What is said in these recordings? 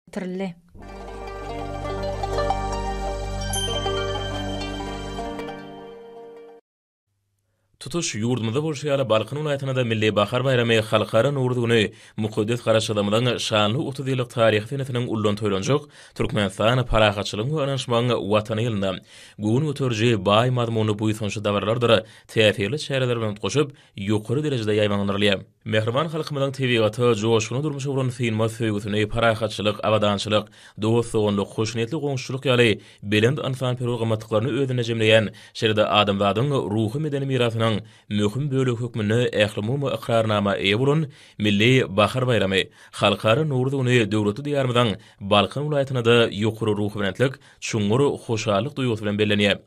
ýetirildi. Tutuş ýurdumyzda bolşy ýaly, Balkan welaýatynda-da Milli bahar baýramy, Halkara Nowruz güni mukaddes Garaşsyzlygymyzyň şanly 30 ýyllyk taryhy senesiniň ullan toýlanjak Türkmenistan, parahatçylygyň we ynanyşmagyň Watany ýylynda göwün göteriji, baý mazmunly buýsançly dabaralardyr täsirli çäreler bilen utgaşyp, ýokary derejede ýaýbaňlandyrylýar. Mähriban halkymyzyň tebigata, joşgunly durmuşa bolan synmaz söýgüsini, parahatçylyk, abadançylyk, dost-doganlyk, hoşniýetli goňşuçylyk ýaly belent ynsanperwer gymmatlyklaryny özünde jemleýän, şeýle-de adamzadyň ruhy-medeni mirasynyň möhüm bölegi hökmünde ählumumy ykrarnama eýe bolan Milli bahar baýramy, Halkara Nowruz güni döwletli Diýarymyzyň Balkan welaýatynda-da ýokary ruhubelentlik, çuňňur hoşallyk duýgusy bilen bellenýär.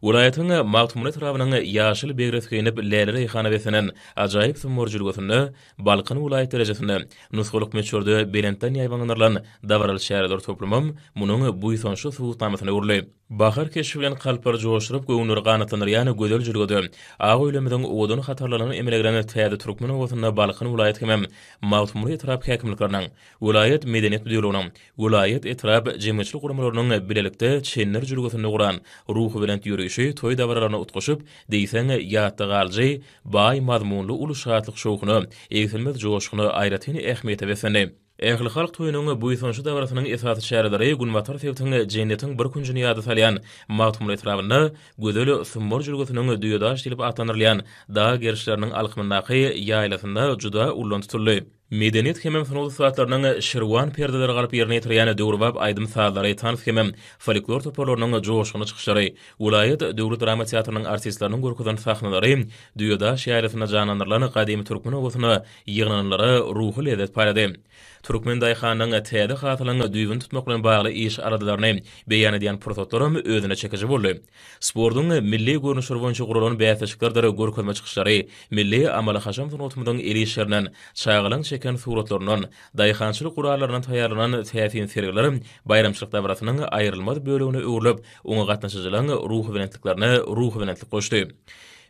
Welaýatyň Magtymguly etrabynyň ýaşyl begres geýnip, läle-reýhana beslenen ajaýyp Sumbar jülgesinde Balkan welaýat derejesinde nusgalyk möçberde belentden ýaýbaňlandyrylan dabaraly çäreler toplumam munuň buýsançly subutnamasyna öwrüldi. Bahar keşbi bilen kalplary joşduryp, göwünleri ganatlandyrýan gözel jülgede, ak öýlerimiziň owadan hatarlaryndan emele gelen täze türkmen obasynda Balkan welaýat hemem Magtymguly etrap häkimlikleriniň, welaýat medeniýet müdirliginiň, Welaýat, etrap jemgyýetçilik guramalarynyň bilelikde Çendir jülgesinde guran ruhubelent ýörişi toý dabaralaryna utgaşyp, diýseň ýatda galyjy, baý mazmunly uly şatlyk-şowhuna, egsilmez joşguna, aýratyn ähmiýete beslendi. Ählihalk toýunyň buýsançly dabarasynyň esasy çäreleri günbatar sebitiň jennetiň bir künjüni ýada salýan Magtymguly etrabynda gözel Sumbar jülgesiniň Düýedaş diýlip atlandyrylýan dag gerişleriniň alkymyndaky ýaýlasynda juda ullan tutuldy. Medeniýet hemem sungat ussatlarynyň şirwan perdeleri galyp ýerine ýetirýän döwrebap aýdym-sazlary, tans hemem folklor toparlarynyň joşgunly çykyşlary, welaýat döwlet drama teatrynyň artistleriniň görkezen sahnalary Düýedaş ýaýlasynda janlandyrylan gadymy türkmen obasyna ýygnananlara ruhy lezzet paýlady. Türkmen daýhanynyň täze hasylyň düýbüni tutmak bilen bagly iş-aladalaryny beýan edýän pursatlaram özüne çekiji boldy. Sportuň milli görnüşleri boýunça guralan bäsleşiklerdir görkezme çykyşlary, milli amaly-haşam sungatymyzyň el işlerinden, çagalaň çeken suratlaryndan, daýhançylyk gurallaryndan taýýarlanan täsin sergiler baýramçylyk dabarasynyň aýrylmaz bölegine öwrülip, oňa gatnaşyjylaryň ruhubelentliklerine ruhubelentlik goşdy.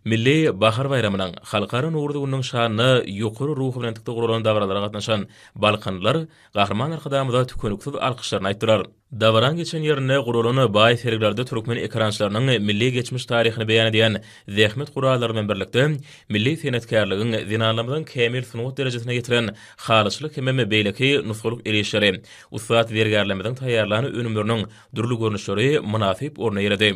Milli bahar baýramynyň, Halkara Nowruz gününiň şanyna ýokary ruhubelentlikde guralan dabaralara gatnaşan balkanlylar Gahryman Arkadagymyza tükeniksiz alkyşlaryny aýtdylar. Dabaraň geçen ýerinde guralan baý sergilerde türkmen ekerançylarynyň milli geçmiş taryhyny beýan edýän zähmet gurallary bilen birlikde, milli senetkärligiň, zenanlarymyzyň kämil sungat derejesine ýetiren halyçylyk hemem beýleki nusgalyk el işleri, ussat zergärlerimiziň taýýarlan önümleriniň dürli görnüşleri mynasyp orun eýeledi.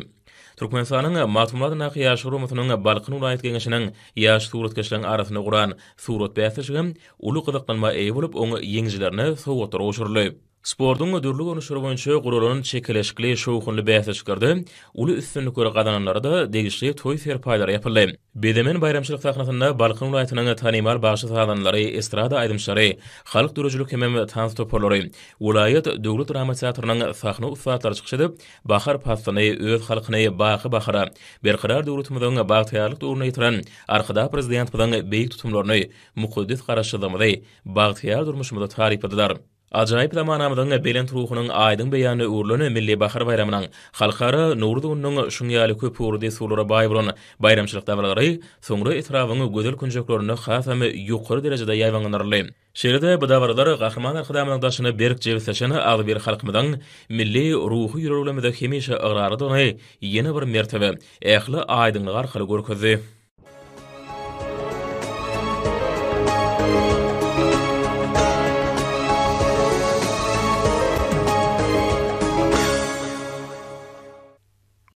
Türkmenistanyň Magtymguly adyndaky Ýaşlar guramasynyň Balkan welaýat Geňeşiniň ýaş suratkeşleriň arasynda guran surat bäsleşigem uly gyzyklanma eýe bolup, oň ýeňijilerine sowgatlar gowşuryldy. Sportuň dürli görnüşleri boýunça guralan çekeleşikli, şowhunly bäsleşiklerde uly üstünlikleri gazananlara-da degişli toý serpaýlary ýapyldy. Bezemen baýramçylyk sahnasynda Balkan welaýatynyň tanymal bagşy-sazandalary, estrada aýdymçylary, halk döredijilik hemem tans toparlary, welaýat döwlet drama teatrynyň sahna ussatlary çykyş edip, bahar paslyny, öz halkyny baky bahara, Berkarar döwletimiziň bagtyýarlyk döwrüne ýetiren Arkadag Prezidentimiziň beýik tutumlaryny, mukaddes Garaşsyzlygymyzy, bagtyýar durmuşymyzy tarypladylar. Ajaýyp zamanamyzyň belent ruhunyň aýdyň beýanyna öwrülen Milli bahar baýramynyň, Halkara Nowruz gününiň şuň ýaly köpugurly dessurlara baý bolan baýramçylyk dabaralary soňra etrabyň gözel künjeklerinde hasam ýokary derejede ýaýbaňlandyryldy. Şeýle-de bu dabaralar Gahryman Arkadagymyzyň daşyna berk jebisleşen agzybir halkymyzyň milli ruhy ýörelgemize hemişe ygrarlydygyny ýene bir mertebe ähli aýdyňlygy arkaly görkezdi.